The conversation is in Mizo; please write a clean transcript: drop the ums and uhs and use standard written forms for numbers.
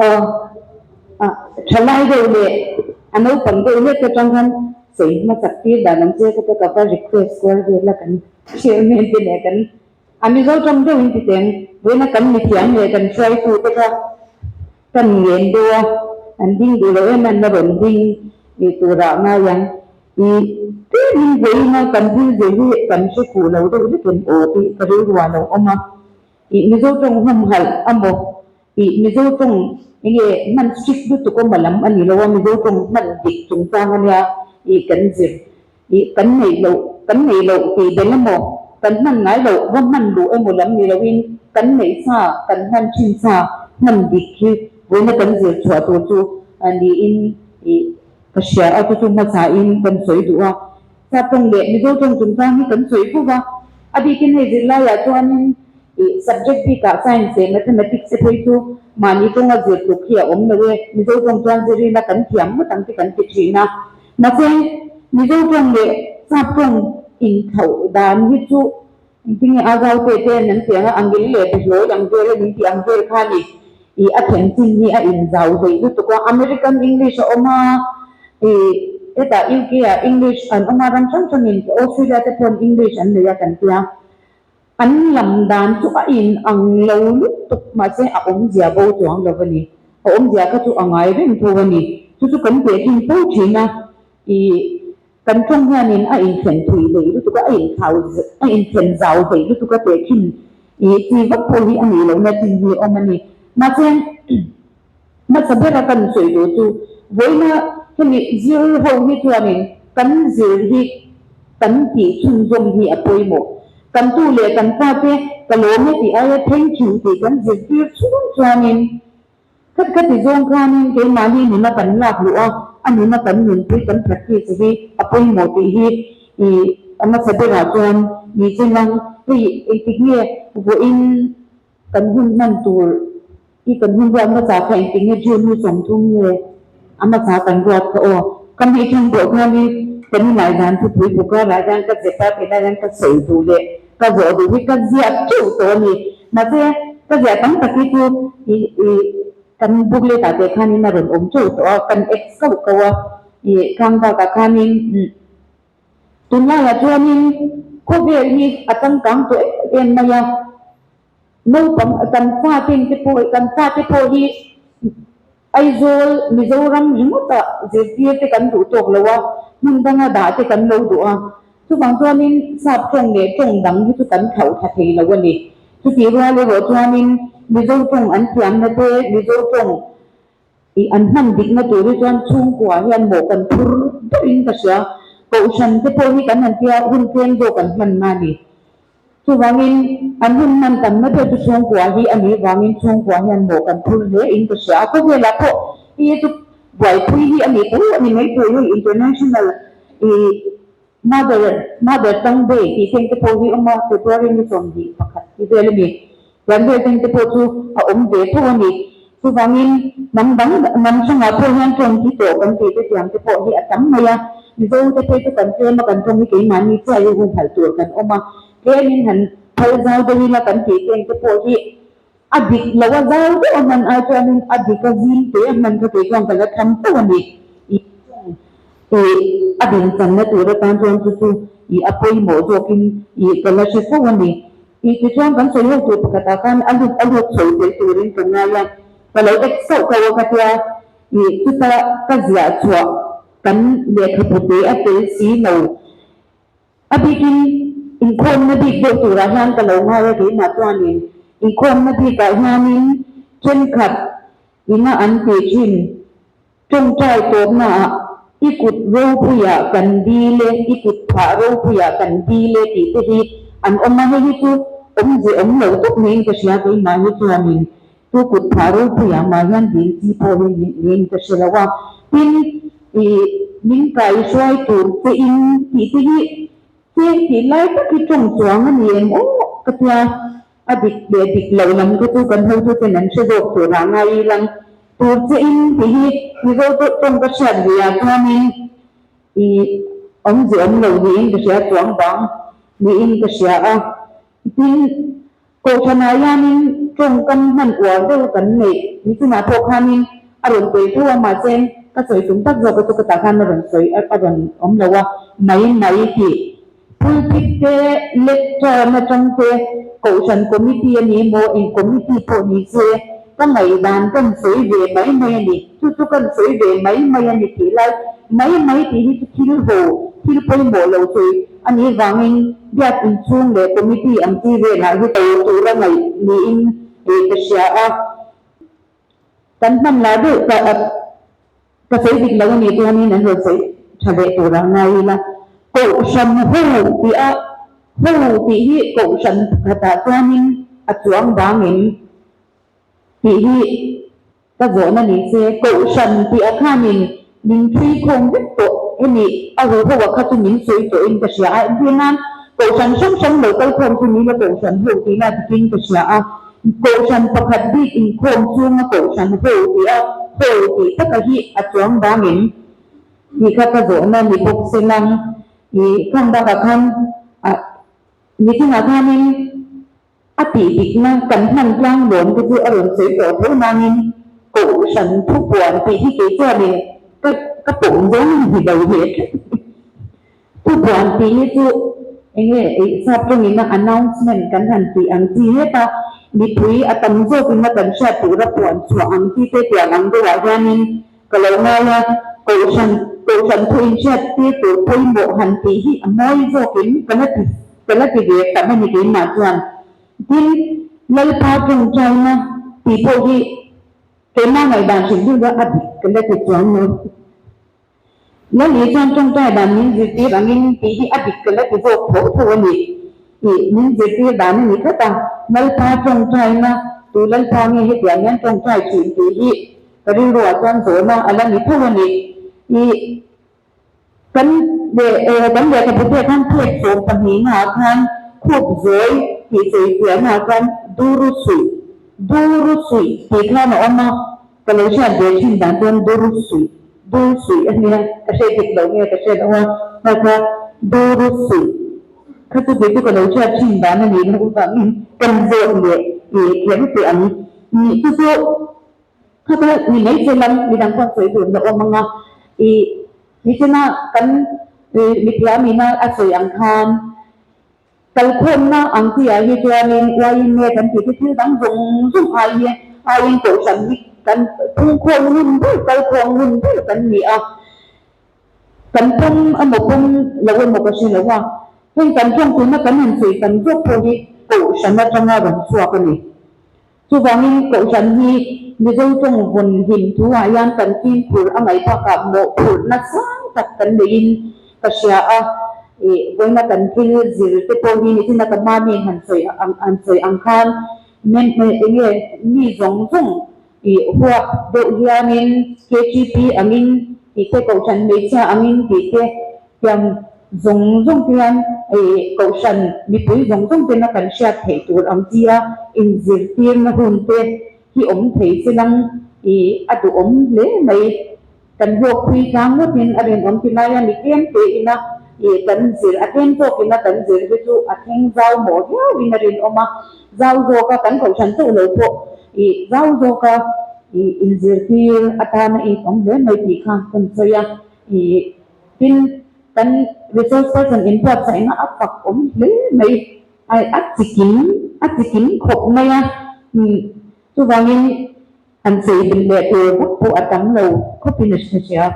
Aw, thalai deuh leh a naupang deuh hlek atang khan sawi hmasak tir dan ang che ka te ka va request kual vel a kan chairman te leh kan a Mizo tawng deuh in ti teng vawiina kan mithiam leh kan hruaitu te kha kan ngen deuh a, an ding duh loh em an la rawn ding ih turah ngai ang. Ih tlemin vawiina kan thil zir hi kan hre fuh lo deuh hlek em aw tih ka rilru ah lo awm a. Ih Mizo tawng humhalh a maw? Ih Mizo tawng enge hman strict lutuk awm a lam a ni lo a, Mizo tawng hman dik chungchang a nia ih kan zir. Ih kan neih loh kan neih loh tih bel emaw kan hman ngai loh va hman luh emaw lam ni loin kan neih sa kan hman thin sa hman dik hi vawiina kan zir chhuah tur chu niin ih ka hria a, chu chu hmasain kan sawi duh a. Sap tawng leh Mizo tawng chungchang hi kan sawi fo va, a bikin hei zirlaiah chuanin ih subject bikah science leh mathematics te phei chu mahni tawnga zir tluk hi a awm lo e, Mizo tawng chuan zirina kan thiam ngawt ang te kan ti thin a. Mahse, Mizo tawng leh Sap tawng inthlauh dan hi chu engtinge a zau te ten an ti ang a, angil leh behlawi ang vel a ni tih ang vel kha a ni. Ih a thlen chin hi a inzau hlei lutuk a, American English a awm a, ih hetah UK ah English an awm a, ram hrang hrangin Australia te paw'n English an nei a kan tia. An lam dan chu a in ang lo lutuk mahse a awmzia bo chuang lo a ni. A awmzia kha chu a ngai reng tho a ni. Chu chu kan tehkhin fo thin a, ih kan tawng hianin a inthlen thui hlei lutuk a, a inthlau a inthlen zau hlei lutuk a tehkhin ih chi vak pawh hi a nih lohna chin hi a awm a ni. Mahse hmasa bera kan sawi duh chu vawiina hemi zir ho hi chuanin kan zir hi kan tih chhunzawm hi a pawimawh. Kan tu leh kan fate ka lawm e tih aia thank you tih kan zirtir chhung chuanin khat khat ti zawng khanin keimahni nuna kan lak luh a, a nuna kan nunpui kan practice hi a pawimawh tih hi ih a hmasa berah chuan ni chenang hei engtik nge vawiin kan hun hman tur i kan hun ruat hmasa kha engtik nge June ni 30 nge a hmasa kan ruat kha aw ka hmeh than pawh khanin kan inlai dan thupui bawk a lah hian ka zep a tilai hian ka sawi duh leh ka zawh duh hi ka ziah teuh tawh a ni mahse ka ziah tam tak hi chu ih ih kan booklet ah te khanin a rawn awm teuh tawh a kan ex kauh kauh a ih khang bakah khanin Tunlaiah chuanin khawvel hi a changkang tawh em em mai a, naupang kan faten te pawh kan fate pawh hi Aizawl Mizoram ringawtah zirtir te kan duh tawk lo a, hmun danga dah te kan lo duh a, chuvang chuanin sap tawng leh tawng dang hi chu kan thlauh tha thei lo a ni. Chutih rual erawh chuanin Mizo tawng an thiamna te, Mizo tawng Ih an hman dikna tur hi chuan chhungkua hian mawh kan phur deuhin ka hria. Kohhran te pawh hi kan han tia hun tlem zawk an hmanna a ni. Chuvangin an hun hman tamna ber chu chhungkua hi a nih vangin chhungkua hian mawh kan phur hle in ka hria. A khawvelah pawh hi chu buaipui hi a ni tho a ni mai thei hei international ih mother mother tongue day tih teng te pawh hi awm a February ni 21 ti vel a ni. Tiang vel teng te pawh chu a awm ve tho a ni. Chuvangin hnam dang hnam hrangah pawh hian tawng hi tawh kan tih te tiang te pawh hi a tam mai a. Mizo te phei chu kan tlem a kan tawng hi keimahni chiah hi humhalh tur kan awm a. Tlemin han phal zau deuh ila kan tih teng te pawh hi a dik lo a zau deuh a hman ai chuanin a dik a zim te a hman kha kei chuan ka la tham fo a ni. Ih tawng ih a dinchanna tur atan chuan chu chu ih a pawimawh zawkin ih ka la hre fo a ni. Tih te chuan kan sawi ho tur pakhatah khan a lut a lut chho tel turin ka ngai a, ka lo ek sauh kauh a ka tia, ih chuta ka ziah chhuah kan lehkhabu te a tel si lo. A bikin inkhawmna bik deuh turah hian ka lo ngai a keimah chuanin inkhawmna bikah hianin thenkhat ina an tih thin Tawngtai tawpnaah i kut ropuiah kan dil e, i kut phah ropuiah kan dil e tih te hi an awm a, hei hi chu awmze awm lo tawp niin ka hria keimah hi chuanin chu kut phah ropuiah mah hian dil chi pawh hi niin ka hre lo a, tin ih min kaihruai tur che in tih te hi cheng tih lai tak hi tawng chuang a ni em aw ka tia. A dik leh dik lo lam kha chu kan hotuten an hre zawk tur ah ngai ilang tur che in tih hi Mizo tawng ka hriat ve ah chuanin ih awmze awm lo niin ka hria chuang bang niin ka hria a. Tin, Kohhranah hianin. tawngkam hman uar deuh kan neih ni chungah pawh khanin a rawn sawi tho a, mahse ka sawi tum tak zawk a chu ka tah khan a rawn sawi a rawn awm lo a, mai mai tih pulpit te lecture atang te kohhran committee a ni emaw eng committee pawh ni se ka ngaihdan kan sawi ve mai mai a ni, chu chu kan sawi ve mai mai a ni tih lai mai mai tih hi chu thil ho thil pawimawh lo sawi a nih vangin biak inchhung leh committee ang chi velah hi to tura ngaih niin ka hria a. Kan hman lah deuh ka ka sawi dik lo a nih chuanin an rawn sawi tha leh tur ang ngai ila. Kohhran ho tih a ho tih hi kohhran pakhatah chuanin a chuang bang em tih hi ka zawhna ni se. Kohhran tih a khanin min thui khawm vek tawh hemi a hu ho a kha chu min sawi tawhin ka hria a. Engtir nan kohhran hrang hrang lo kal khawm chu ni la kohhran ho tih la tikin ka hria a. Kohhran pakhat bik inkhawm chunga kohhran ho tih a ho tih taka hi a chuang bang em tih kha ka zawhna ni bawk se lang. Ih khang bakah khan ah nichungah khanin a tih dikna kan hman tlang lawm te chu a rawn sawi tawh tho nangin kohhran thupuan tih hi kei chuanin ka ka pawm zawng a ni lo ve tlat. Thupuan tih hi chu enge eih sap tawngin a announcement kan han tih ang chi heta mipui a tam zawkin a kan hriat tura puan chhuah ang chi te tiang ang deuhah hianin ka lo ngai a, kohhran kohhran thu inhriat tir tur pawimawh han tih hi a mawi zawkin ka la ti ka la ti ve tam a ni keimah chuan. Tin, Lalpa tawngtaina tih pawh hi keimah ngaihdan hrilh deuh a dik ka la ti chuang lo. Lali chuan tawngtai dan min zirtir angin tih hi a dik ka la ti zawk tho tho a ni tih min zirtir dan a ni tlat a. Lalpa tawngtaina tu Lalpa nge hetiang hian tawngtai thin tih hi ka rilruah chuan zawhna a la ni tho a ni. Ih kan leh kan lehkhabu te khan phek 12 ah khan khup zawi tih sawi fiahna ah khan duru suih duru suih tih khan a awm a. Ka lo hriat ve thin dan chuan dur suih, dur suih a nia, ka hre dik lo nge ka hriat lo a, kha kha dur suih kha chu kei chu ka lo hriat thin dan a nih loh vangin kan zawt leh ih kher teh ang nih chu chu kha kha ni mai che lam midang pawh sawi tur la awm ang a, ih nichina kan ih mithiam ina a sawi ang khan. Kalkhawmna ang chi ah hi chuanin YMA kan tih te thil dang zawng zawng ai hi aiin kohhran hi kan phungkhawm hun ber kalkhawm hun ber kan ni a, kan pawm emaw pawm lo emaw ka hre lo a, heng kan tawng tuna kan han sawi tam zawk pawh hi kohhran atanga rawn chhuak a ni. Chuvangin kohhran hi Mizo tawng vawn hlim thu ah hian kan fimkhur a ngaih bakah mawhphurhna sang tak kan neiin ka hria a, ih vawiina kan thil zir te pawh hi nichina ka hma mi han sawi ang han sawi ang khan mem enge mi zawng zawng ih huap deuh hianin KTP angin tih te kohhran hmeichhia angin tih te Tiang zawng zawng te hian kohhran mipui zawng zawng tena kan hriat theih tur ang tia inzirtirna hun te hi awm thei se lang i a duhawm hle mai. Kan hlawkpui tlang ngawtin a rinawm ti laia mi tlem te ina i kan zir a tlem zawkina kan zir hi chu a thleng zau mawh viauin a rinawm a, zau zawka kan kohhran chauh lo pawh i zau zawka i inzirtir atana i awm hle mai tih kha kan sawi a i. Tin, kan resource person inbuatsaihna a fak awm hle mai, a chikim, a chikim khawp mai a, chuvangin han chei belh leh tur vak pawh a tam lo khawpin a hria.